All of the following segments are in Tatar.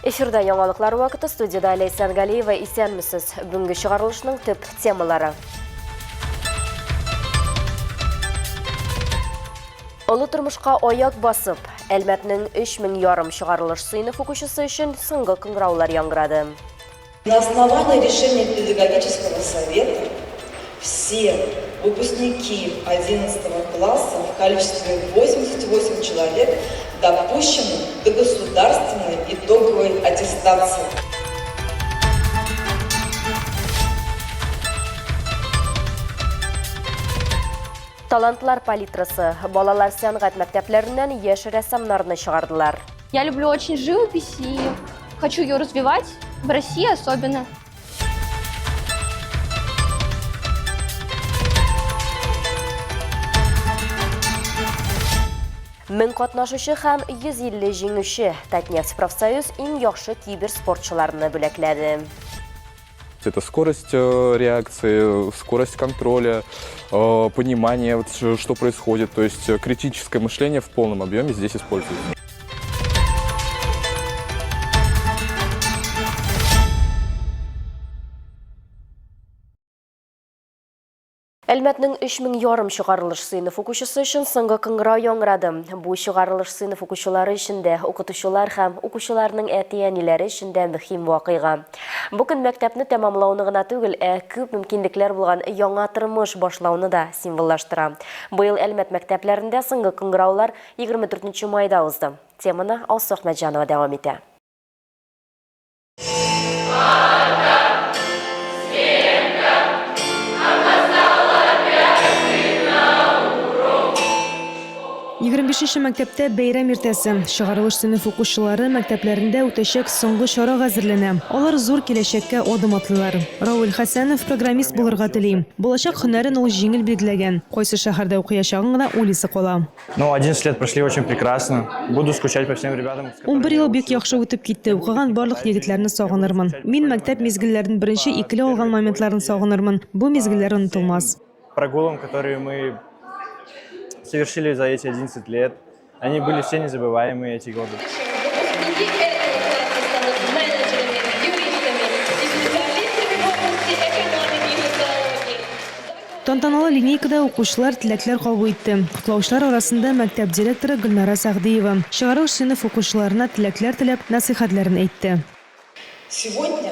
Эфирда яңалыклар вакыты, студиядә Ләйсән Галиева. Исәнмесез. Бүгенге чыгарылышның төп темалары. Олы тормышка аяк басып, Әлмәтнең 3000 ярым чыгарылыш сыйныф укучысы өчен соңгы кыңгыраулар яңгырады. На основании решения педагогического совета все выпускники 11 класса в количестве 88 человек допущены до государственной итоговой аттестации. Талантлар палитрасы. Балалар сәнгать мәктәпләреннән яшь рәссамнарны чыгардылар. Я люблю очень живопись и хочу ее развивать, в России особенно. Мең катнашучы һәм 150 җиңүче. Татнефть профсоюз иң яхшы киберспортчыларны бүләкләде. Это скорость реакции, скорость контроля, понимание, что происходит. То есть критическое мышление в полном объеме здесь используется. Әлмәтнең 3000 ярым чыгарылыш сыйныф укучысы өчен соңгы кыңгырау яңгырады. Бу чыгарылыш сыйныф укучылары өчен дә, укытучылар һәм укучыларның әти-әниләре өчен дә мөһим вакыйга. Бу көн мәктәпне тәмамлауны гына түгел, ә күп мөмкинлекләр булган яңа тормыш башлауны да символлаштыра. Быел Әлмәт мәктәпләрендә соңгы кыңгыраулар 24 майда узды. Теманы Алсу Әхмәтҗанова дәвам итә. 25 мәктәптә бәйрәм иртәсе. Чыгарылыш сыйныф укучылары мәктәпләрендә үтәчәк соңгы чарага әзерләнә. Алар зур киләчәккә адым атлыйлар. Рауил Хәсәнов программист булырга тели. Булачак һөнәрен ул җиңел билгеләгән. Кайсы шәһәрдә укыячагын гына уйлыйсы кала. Ну, 11 лет прошли очень прекрасно. Буду скучать по всем ребятам. 11 ел бик яхшы үтеп китте. Укыган барлык егетләрне сагынырмын. Мин мәктәп мизгелләрен беренче икеле алган моментларын сагынырмын. Бу мизгелләр онытылмас. Прогулам, которые мы совершили за эти 11 лет, они были все незабываемые эти годы. Тантаналы линейкада укучылар теләкләр кабул итте. Котлаучылар арасында мәктәп директоры Гөлнара Сәгъдиева. Чыгарылыш сыйныф укучыларына теләкләр теләп, нәсыйхәтләрен әйтте. Сегодня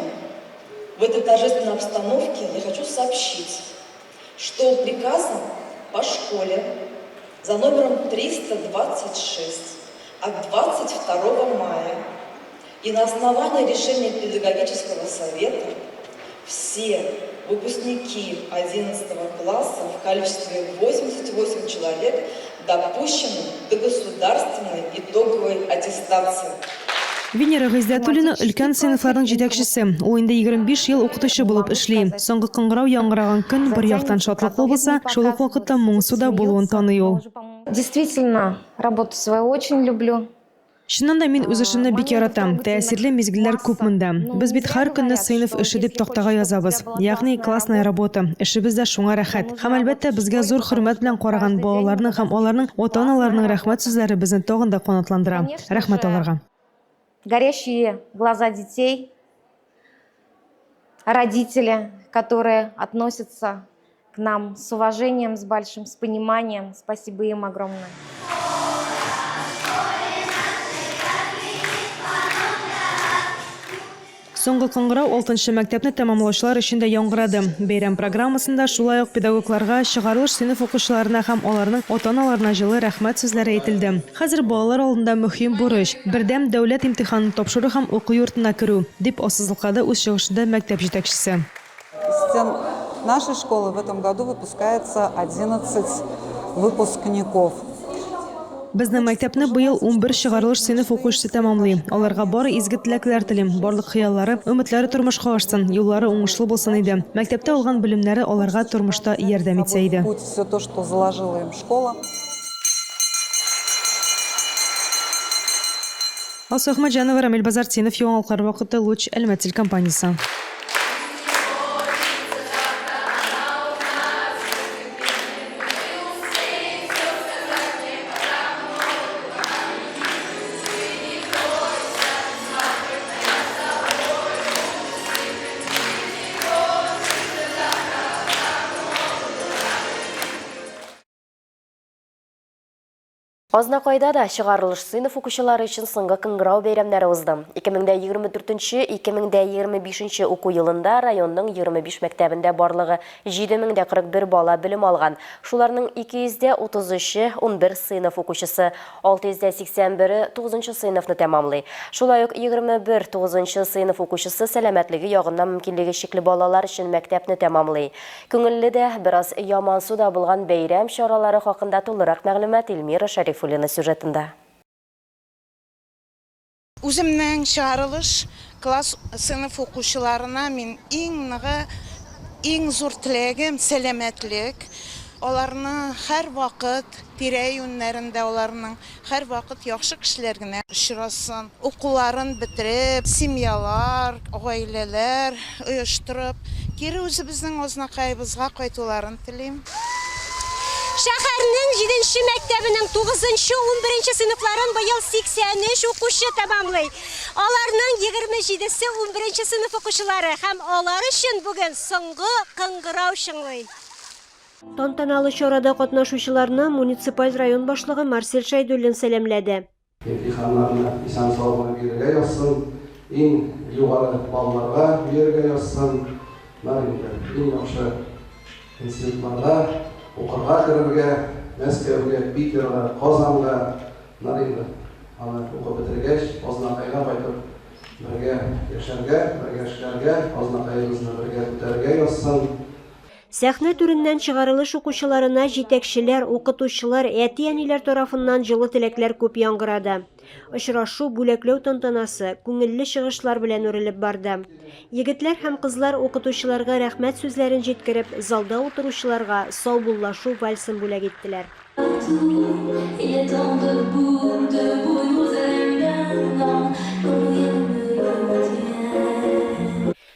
в этой торжественной обстановке я хочу сообщить, что приказом по школе за номером 326 от 22 мая и на основании решения педагогического совета все выпускники 11 класса в количестве 88 человек допущены до государственной итоговой аттестации. Венера Гыйздәтуллина өлкән сыйныфларның җитәкчесе. Ул инде 25 ел укытучы булып эшли. Соңгы кыңгырау яңгыраган көн бер яктан шатлыклы булса, шул ук вакытта моңсу да булуын таный ул. Действительно, работу свою очень люблю. Чыннан да мин үз эшемне бик яратам. Тәэсирле мизгелләр күп монда. Без бит һәр көнне сыйныф эше дип тактага язабыз. Ягъни классная работа. Эшебез дә шуңа рәхәт. Һәм, әлбәттә, безгә зур хөрмәт белән караган балаларның һәм аларның ата-аналарының рәхмәт сүзләре безне тагын да канатландыра. Рәхмәт аларга. Горящие глаза детей, родители, которые относятся к нам с уважением, с большим, с пониманием. Спасибо им огромное. Соңгы кыңгырау алтынчы мәктәпне тәмамлаучылар өчен дә яңгырады. Бәйрәм программасында шулай ук педагогларга, чыгарылыш сыйныф укучыларына һәм аларның ата-аналарына җылы рәхмәт сүзләре әйтелде. Хәзер балалар алдында мөһим бурыч, бердәм дәүләт имтиханын тапшыру һәм уку йортына керү, дип ассызыклады үз чыгышында мәктәп җитәкчесе. Из стен нашей школы в этом году выпускается 11 выпускников. Безнең мәктәпне быел 11 чыгарылыш сыйныф укучысы тәмамлый. Аларга бары изге теләкләр телим. Барлык хыяллары, өметләре тормышка ашсын, юллары уңышлы булсын иде. Мәктәптә алган белемнәре аларга тормышта ярдәм итсә иде. Путь все то, что заложила им школа. Алсу Әхмәтҗанова, Рамил Базартдинов, Яңалыклар вакыты, Луч, Әлмәт телекомпаниясе. Азнакайда да чыгарылыш сыйныф укучылары өчен соңгы кыңгырау бәйрәмнәре узды. 2024-2025 уку елында районның 25 мәктәбендә барлыгы 7041 бала белем алган. Шуларның 233-е 11 сыйныф укучысы, 681-е 9 сыйныфны тәмамлый. Шулай ук 21 9 сыйныф укучысы сәламәтлеге ягыннан мөмкинлеге чикле балалар өчен мәктәпне тәмамлый. Күңелле дә, бераз ямансу да булган бәйрәм чаралары хакында тулырак мәгълүмат Эльмира Шәрифуллина сюжетында. Үземнең чыгарылыш класс сыйныф укучыларына мин иң ныгы, иң зур теләгем, сәламәтлек. Аларны һәрвакыт тирә-юньнәрендә аларның һәрвакыт яхшы кешеләр генә очрасын. Укуларын бетереп, семьялар, гаиләләр оештырып, кире үзебезнең Азнакаебызга кайтуларын телим. Шәһәрнең җиденче мәктәбенең тугызынчы, унберенче сыйныфларын быел 83 укучы тәмамлый. Аларның 27-се унберенче сыйныф укучылары һәм алар өчен бүген соңгы кыңгырау чыңлый. Тантаналы чарада катнашучыларны муниципаль район башлыгы Марсель Шәйдуллин сәламләде. Имтиханнарны исән-сау гына бирергә язсын, иң югары балларга бирергә язсын, нар инде иң яхшы институтларга укырга керергә, Мәскәүгә, Питерга, Казанга, нар инде аны укып бетергәч, Азнакайга кайтып бергә яшәргә, бергә эшләргә, Азнакаебызны бергә күтәрергә язсын. Сәхнә түреннән чыгарылыш укучыларына җитәкчеләр, укытучылар, әти-әниләр тарафыннан җылы теләкләр күп яңгырады. Очрашу, бүләкләү тантанасы, күңелле чыгышлар белән үрелеп барды. Егетләр һәм кызлар укытучыларга рәхмәт сүзләрен җиткереп, залда утыручыларга саубуллашу вальсын бүләк иттеләр.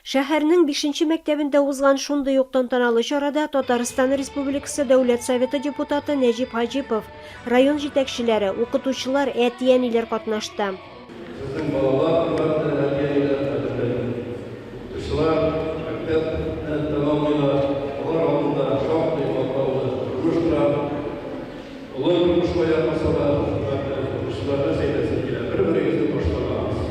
Шәһәрнең бишенче мәктәбендә узган шундый ук тантаналы чарада Татарстан Республикасы Дәүләт Советы депутаты Нәҗип Хаҗипов, район җитәкчеләре, укытучылар, әти-әниләр катнашты. Сезнең балалар, хөрмәтле әти-әниләр, кадерле укытучылар, мәктәпне тәмамлыйлар, алар алдында шактый катлаулы тормыш тора. Олы тормышка аяк басалар, хөрмәтле укытучылар, нәрсә әйтәсем килә, бер-берегезне ташламагыз.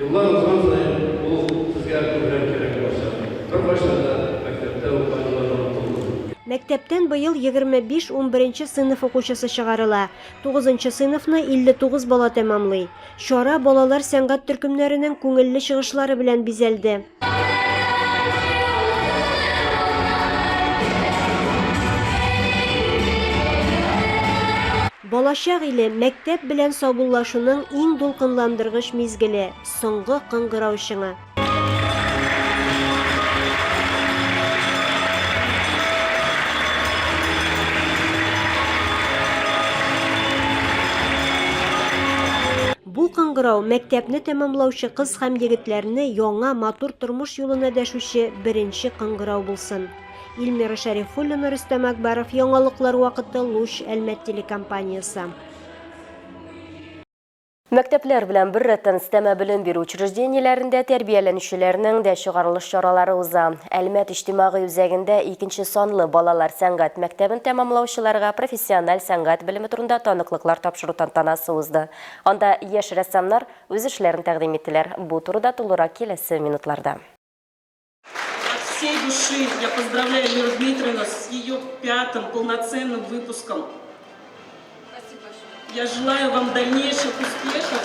Еллар узган саен ул сезгә күбрәк кирәк булачак. Беркайчан да мәктәптә укыган еллар онытылмый. Мәктәптән быел 25 унберенче сыйныф укучысы чыгарыла, тугызынчы сыйныфны 59 бала тәмамлый. Чара балалар сәнгать төркемнәренең күңелле чыгышлары белән бизәлде. Балачак иле, мәктәп белән саубуллашуның иң дулкынландыргыч мизгеле, соңгы кыңгырау чыңы. Бу кыңгырау, мәктәпне тәмамлаучы кыз һәм егетләрне яңа, матур тормыш юлына дәшүче беренче кыңгырау булсын. Илмира Шәрифуллина, Рөстәм Әкбәров, Яңалыклар вакыты, Луч, Әлмәт телекомпаниясе. Мәктәпләр белән беррәттән өстәмә белем бирү учреждениеләрендә тәрбияләнүчеләрнең дә чыгарылыш чаралары уза. Әлмәт иҗтимагый үзәгендә икенче санлы балалар сәнгать мәктәбен тәмамлаучыларга профессиональ сәнгать белеме турында таныклыклар тапшыру тантанасы узды. Анда яшь рәссамнар үз эшләрен тәкъдим иттеләр. Бу турыда тулырак киләсе минутларда. От всей души я поздравляю Эльмиру Дмитриевну с ее пятым полноценным выпуском. Я желаю вам дальнейших успехов.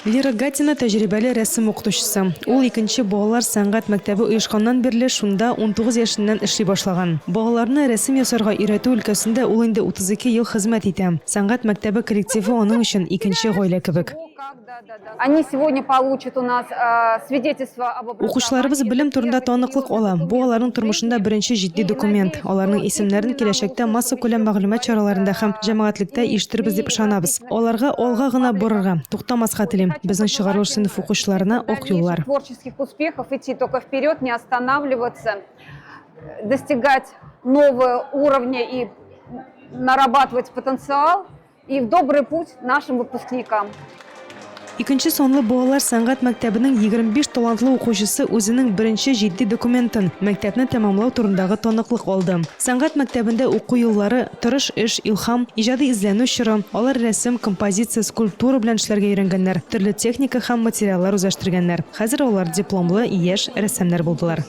Лира Гатина тәҗрибәле рәсем укытучысы. Ул икенче балалар сәнгать мәктәбе оешканнан бирле шунда 19 яшеннән эшли башлаган. Балаларны рәсем ясарга өйрәтү өлкәсендә ул инде 32 ел хезмәт итә. Сәнгать мәктәбе коллективы аның өчен икенче гаилә кебек. Они сегодня получат у нас свидетельство об образовании. Укучыларыбыз белем турында таныклык ала. Бу аларның тормышында беренче җитди документ. Аларның исемнәрен киләчәктә массакүләм мәгълүмат чараларында һәм җәмәгатьлектә ишетербез дип ышанабыз. Аларга алга гына барырга, туктамаска телим. Безнең чыгарылыш сыйныф укучыларына ак юллар. Творческих успехов, идти только вперед, не останавливаться, достигать новые уровни и нарабатывать потенциал. И в добрый путь нашим выпускникам. Икенче санлы балалар сәнгать мәктәбенең 25 талантлы укучысы үзенең беренче җитди документын, мәктәпне тәмамлау турындагы таныклык алды. Сәнгать мәктәбендә уку еллары, тырыш эш, илһам, иҗади эзләнү чоры, алар рәсем, композиция, скульптура белән эшләргә өйрәнгәннәр, төрле техника һәм материаллар үзләштергәннәр. Хәзер алар дипломлы яшь рәссамнар булдылар.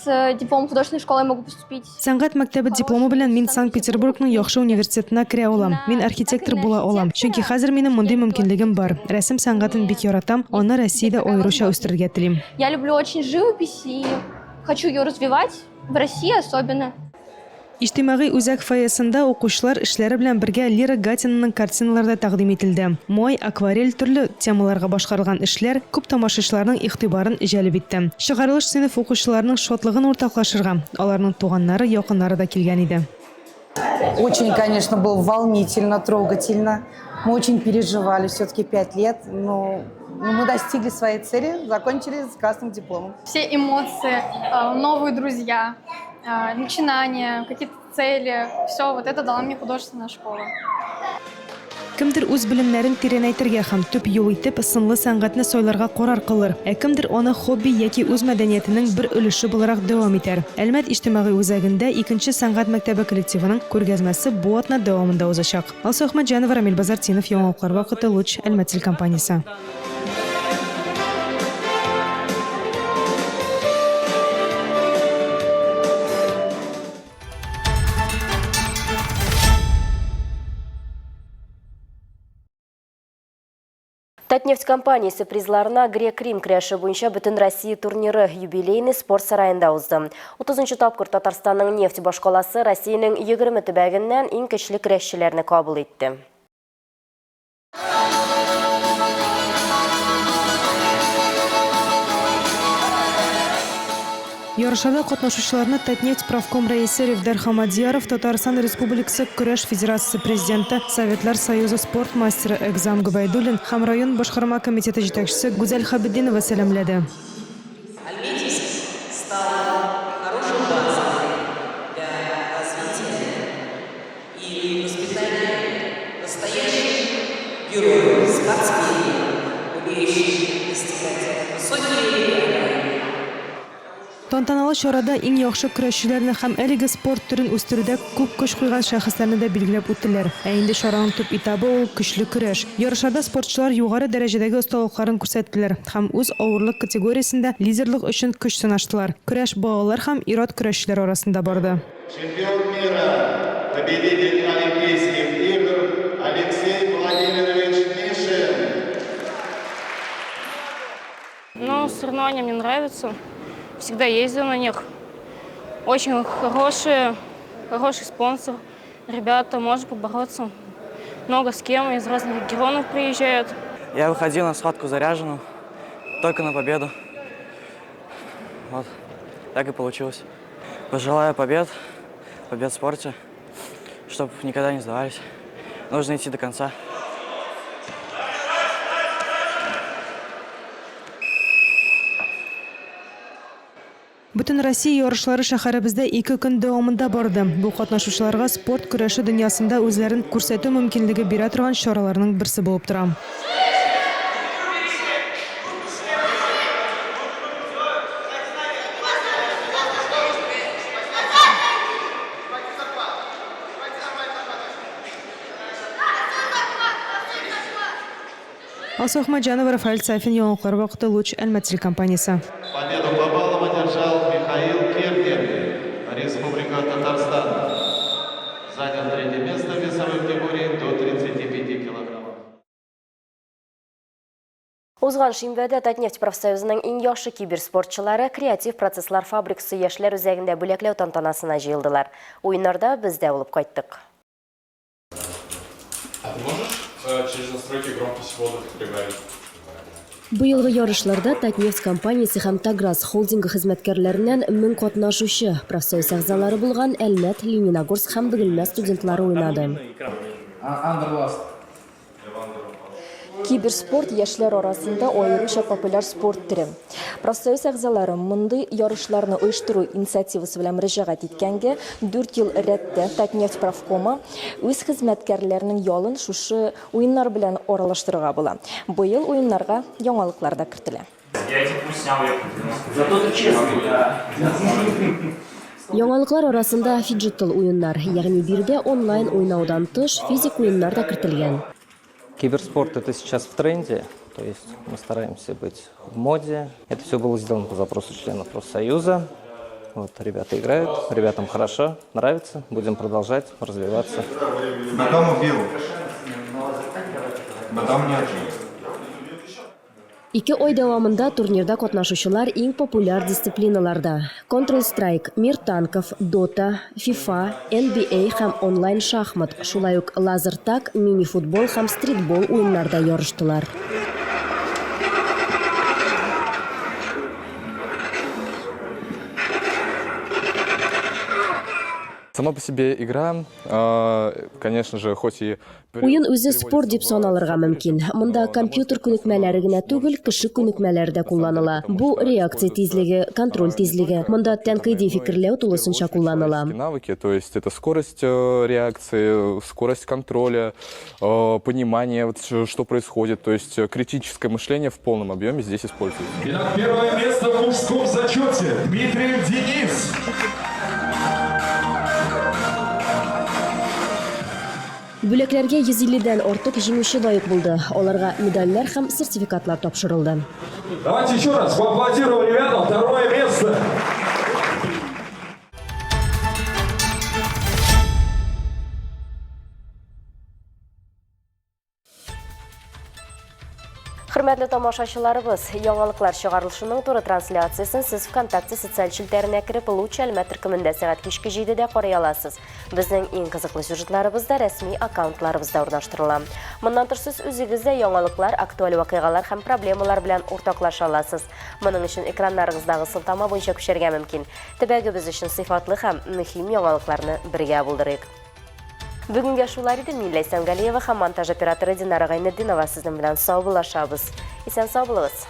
С дипломом художественной школы я могу поступить. Сәнгать мәктәбе дипломы белән мин Санкт-Петербургның яхшы университетына керә алам. Мин архитектор була алам, чөнки хәзер минем мондый мөмкинлегем бар. Рәсем сәнгатен бик яратам, аны Россиядә аеруча үстерергә телим. Я люблю очень живопись и хочу ее развивать, в России особенно. Иҗтимагый үзәк фойесында укучылар эшләре белән бергә Лира Гатинаның картиналары да тәкъдим ителде. Май, акварель, төрле темаларга башкарылган эшләр күп тамашачыларның игътибарын җәлеп итте. Чыгарылыш сыйныф укучыларының шатлыгын уртаклашырга аларның туганнары, якыннары да килгән иде. Очень, конечно, было волнительно, трогательно. Мы очень переживали, все-таки пять лет, но мы достигли своей цели, закончили с красным дипломом. Все эмоции, новые друзья, начинания, какие-то цели, все вот это дала мне художественная школа. Кемдер үз белемнәрен тирәнәйтергә һәм төп юл итеп сынлы сәнгатьне сайларга карар кылыр, ә кемдер аны хобби яки үз мәдәниятенең бер өлеше буларак дәвам итәр. Әлмәт иҗтимагый үзәгендә икенче сәнгать мәктәбе коллективының күргәзмәсе бу атна дәвамында узачак. Алсу Әхмәтҗанова, Рамил Базартдинов, Яңалыклар вакыты, Луч, Әлмәт телекомпаниясе. Татнефть компаниясе призларына грек-рим көрәше буенча Бөтенроссия турниры юбилейный спорт сараенда узды. 30 тапкыр Татарстанның нефть башкаласы Россиянең 20 төбәгеннән иң көчле көрәшчеләрне кабул итте. Ярышларда катнашучыларны Татнефть профком рәисе Ревдар Хамадьяров, Татарстан Республикасы Көрәш федерациясе президенты, Советлар Союзы спорт мастеры Экзам Гобәйдуллин һәм район башкарма комитеты җитәкчесе Гүзәл Хабетдинова сәламләде. Альметьевск стал хорошей базой для развития и воспитания настоящих героев, спортсменов, умеющих достигать высокие регалии. Тантаналы чарада иң яхшы көрәшчеләрне һәм әлеге спорт төрен үстерүдә күп көч куйган шәхесләрне дә билгеләп үттеләр. Ә инде чараның төп этабы ул, көчле көрәш. Ярышларда спортчылар югары дәрәҗәдәге осталыкларын күрсәттеләр һәм үз авырлык категориясендә лидерлык өчен көч сынаштылар. Көрәш балалар һәм ир-ат көрәшчеләр арасында барды. Чемпион мира, победитель Олимпийских игр Алексей Владимирович Мишин. Ну, соревнования мне нравятся. Всегда ездил на них. Очень хорошие, хороший спонсор. Ребята, можно побороться. Много с кем из разных регионов приезжают. Я выходил на схватку заряженным, только на победу. Вот, так и получилось. Пожелаю побед, побед в спорте, чтобы никогда не сдавались. Нужно идти до конца. Бөтенроссия ярышлары шәһәребездә ике көн дәвамында барды. Бу катнашучыларга спорт көрәше дөньясында үзләрен күрсәтү мөмкинлеге бирә торган чараларның берсе булып тора. Алсу Әхмәтҗанова, Рафаэль Сафин, Яңалыклар вакыты, Луч, Әлмәт телекомпаниясе. Победу по баллам одержал Михаил Киркин, Республика Татарстан. Занял третье место в весовой категории до 35 килограммов. Узган шимбәдә Татнефть профсоюзының иң яхшы киберспортчылары Креатив процесслар фабрикасы яшьләр үзәгендә бүләкләү тантанасына җыелдылар. Уеннарда без дә булып кайттык. А ты можешь через настройки громкость воздуха прибавить? Быелгы ярышларда Татнефть компаниясе һәм Таграс холдингы хезмәткәрләреннән 1000 катнашучы, профсоюз әгъзалары булган Әлмәт, Лениногорск һәм Бөгелмә студентлары уйнады. Киберспорт яшьләр арасында аеруча популяр спорт төре. Профсоюз әгъзалары мондый ярышларны оештыру инициативасы белән мөрәҗәгать иткәнгә, дүрт ел рәттән Татнефть профкомы үз хезмәткәрләренең ялын шушы уеннар белән аралаштырырга була. Быел уеннарга яңалыклар да кертелә. Яңалыклар арасында фиджитал уеннар, ягъни биредә онлайн уйнаудан тыш, физик уеннар да кертелгән. Киберспорт это сейчас в тренде, то есть мы стараемся быть в моде. Это все было сделано по запросу членов профсоюза. Вот ребята играют, ребятам хорошо, нравится, будем продолжать развиваться. Потом убил. Потом нет. Ике ай дәвамында турнирда катнашучылар иң популяр дисциплиналарда, Counter-Strike, Мир танков, Dota, FIFA, NBA һәм онлайн шахмат, шулай ук лазертаг, мини-футбол һәм стритбол уеннарда ярыштылар. Сама по себе игра, конечно же, хоть и Уен үзе спорт дип саналырга мөмкин. Монда компьютер күнекмәләре генә түгел, кеше күнекмәләре дә кулланыла. Бу реакция тизлеге, контроль тизлеге. Монда тәнкыйди фикерләү тулысынча кулланыла. Навыки, то есть это скорость реакции, скорость контроля, понимание, вот, что происходит, то есть критическое мышление в полном объеме здесь используется. Итак, первое место в мужском зачете Дмитриев Денис. Бүләкләргә 150 дән артык җиңүче лаек булды. Аларга медальләр һәм сертификатлар тапшырылды. Давайте еще раз поаплодируем ребятам. Второе место. Хөрмәтле тамашачыларыбыз, яңалыклар чыгарылышының туры трансляциясен сез ВКонтакте социаль челтәренә кереп, Луч Әлмәт төркемендә сәгать кичке 7-дә карый аласыз. Безнең иң кызыклы сюжетларыбыз да рәсми аккаунтларыбызда урнаштырыла. Моннан тыш сез үзегез дә яңалыклар, актуаль вакыйгалар һәм проблемалар белән уртаклаша аласыз. Моның өчен экраннарыгыздагы сылтама буенча күчәргә мөмкин. Төбәгебез өчен сыйфатлы һәм мөһим яңалыкларны бергә булдырыйк. Бүгенгә шулар иде. Мин Ләйсән Галиева һәм монтаж операторы Динара Гайнетдинова сезнең белән саубуллашабыз. Исән сау булыгыз.